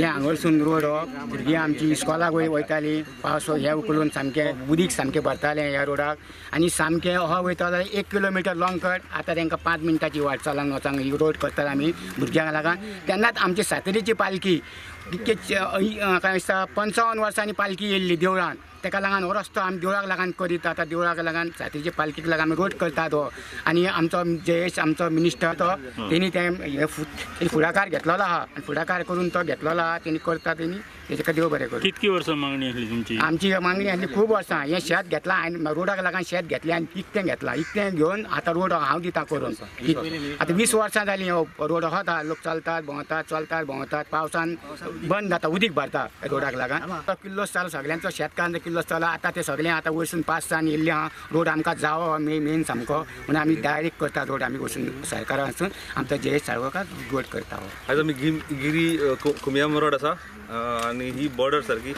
हांगसरसून road हो भुरगीं आमची इस्कॉलाक वयतालीं, पावस हे उकलून सामकें उदीक सामकें भरतालें ह्या रोडाक आनी सामकें हो वयतालो 1 किलोमिटर लॉंग कट. आतां तांकां 5 मिनटांची वाट चलोन वचोंक ही रोड करतात आमी भुरग्यांक लागून. तेन्नाच आमची सातेरीची पालखी कितके काय दिसता 55 वर्सांनी पालखी येयल्ली देवळान, ताका लागून हो रस्तो आमी देवळाक लागून करीत. आतां देवळाक लागून सातेरीच्या पालखीक लागून आमी रोड करतात हो. आनी आमचो जयेश आमचो मिनिस्टर तो तेणी तें फुडाकार घेतलेलो आहा आनी फुडाकार करून तो घेतलेलो आहा, तेणी करता, तेणी तेजे देव बरें करूं. कितकी वर्सां मागणी आसली तुमची? आमची मागणी आसली खूब वर्सां. हें शेत घेतलां आनी रोडाक लागून शेत घेतलें आनी इकतें घेतलां, इकतें घेवन आतां रोड हांव दिता करून. आतां 20 वर्सां जालीं हो रोड आहा, लोक चलतात भोंवतात, चलतात भोंवतात, पावसान बंद जाता, उदीक भरता रोडाक लागून. किल्लोस चालू सगळ्यांचो शेतकारांचो किल्लोस चालू. आतां ते सगळें आतां वयसून 5-6 येयल्ले आहा रोड आमकां जावो मेन सामको म्हणून आमी डायरेक्ट करतात रोड. आमी वचून सरकारा वचून आमचो जयेश साळगांवकार रोड करता. आयज आमी गिरी कुमियाम रोड आसा आनी ही बॉर्डर सारकी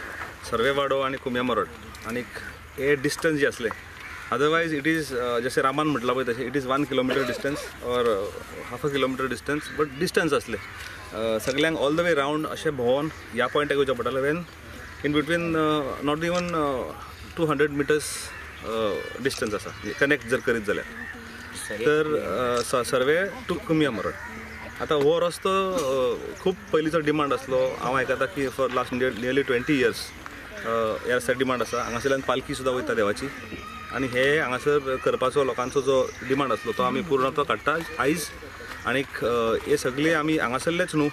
सर्वेवाडो आनी कुमियाम रोड आनी हे डिस्टन्स जे आसले, अदरवायज it is जशें रामान म्हटलां पळय तशें it is 1 kilometre distance or half a kilometre distance, but distance आसले सगल्यांक ऑल the way round अशें भोंवन ह्या पॉयंटाक येवचें पडटालें, when in between not even 200 metres distance आसा कनेक्ट जर करीत जाल्यार. तर सर्वे टू कुमियाम रोड. आतां हो रस्तो खूब पयलींचो डिमांड आसलो. हांव आयकता की फॉर लास्ट नियरली 20 इयर्स ह्या रस्त्यार डिमांड आसा. हांगासरल्यान पालखी सुद्दां वयता देवाची आनी हे हांगासर करपाचो लोकांचो जो डिमांड आसलो तो आमी पूर्ण तो काडटा आयज. आनीक हे सगळे आमी हांगासरलेच न्हू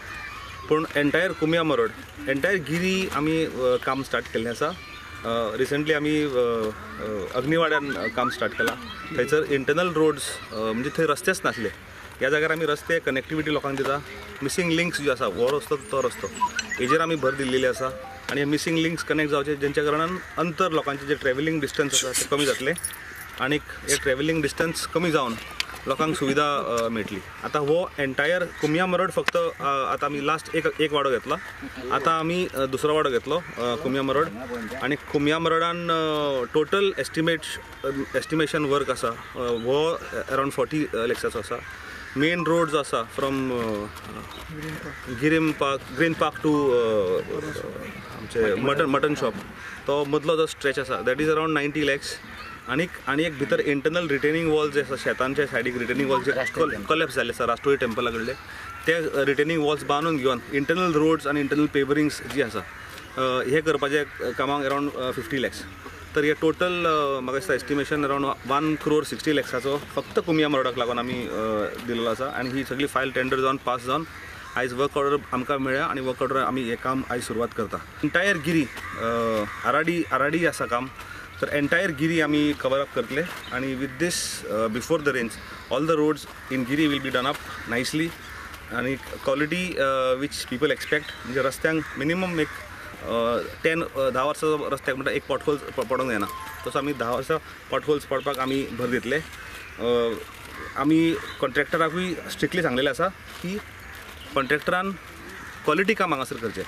पूण एन्टायर कुमियाम रोड एन्टायर गिरी आमी काम स्टार्ट केल्लें आसा. रिसंटली आमी अग्निवाड्यान काम स्टार्ट केलां. थंयसर इंटरनल रोड्स म्हणजे थंय रस्तेच नासले, ह्या जाग्यार आमी रस्ते कनेक्टिविटी लोकांक दिता. मिसींग लिंक्स ज्यो आसा हो रस्तो तो रस्तो हेजेर आमी भर दिल्लेली आसा आनी हे मिसींग लिंक्स कनेक्ट जावचे जेंच्या कारणान अंतर लोकांचें जें ट्रॅव्हलिंग डिस्टन्स आसा तें कमी जातलें आनीक हे ट्रॅव्हलिंग डिस्टन्स कमी जावन लोकांक सुविधा मेळटली. आतां हो एन्टायर कुमियाम रोड फक्त आतां आमी लास्ट एक वाडो घेतला, आतां आमी दुसरो वाडो घेतलो कुमियाम रोड. आनी कुमियाम रोडान टोटल एस्टिमेशन वर्क आसा हो अरावंड 40 लॅक्साचो आसा. मेन रोड जो आसा from Guirim park green park to आमचे मटन शॉप तो मदलो जो स्ट्रेच आसा that is around 90 lakhs. आनी आनी एक भितर इंटरनल रिटेनिंग वॉल जे आसा शेतांच्या सायडीक रिटेनिंग वॉल जे कॉलेप्स जाल्ले आसा राष्ट्रोळी टेम्पला कडले ते रिटेनिंग वॉल्स बांदून घेवन इंटरनल रोड्स आनी इंटरनल पेवरिंग्स जी आसा हे करपाचे कामाक अरावंड 50 लॅक्स. तर हे टोटल म्हाका दिसता एस्टिमेशन अरावंड 1 crore 60 लॅक्साचो फक्त कुमियाम रोडाक लागून आमी दिलेलो आसा. आनी ही सगळी फायल टेंडर जावन पास जावन आयज वर्क ऑर्डर आमकां मेळ्ळ्या आनी वर्क ऑर्डर आमी हें काम आयज सुरवात करता. एन्टायर गिरी आराडी आसा काम, तर एन्टायर गिरी आमी कवर अप करतले आनी with this before the rains all the roads in Giri will be done up nicely आनी क्वॉलिटी which people expect. म्हणजे रस्त्यांक मिनिमम एक 10 वर्सां रस्त्याक म्हणटा एक पॉटहोल्स पडोंक जायना, तसो आमी 10 वर्सां पॉटहोल्स पडपाक आमी भर दितले. आमी कॉन्ट्रॅक्टराकूय स्ट्रिक्टली सांगलेलें आसा की कॉन्ट्रॅक्टरान क्वॉलिटी काम हांगासर करचें.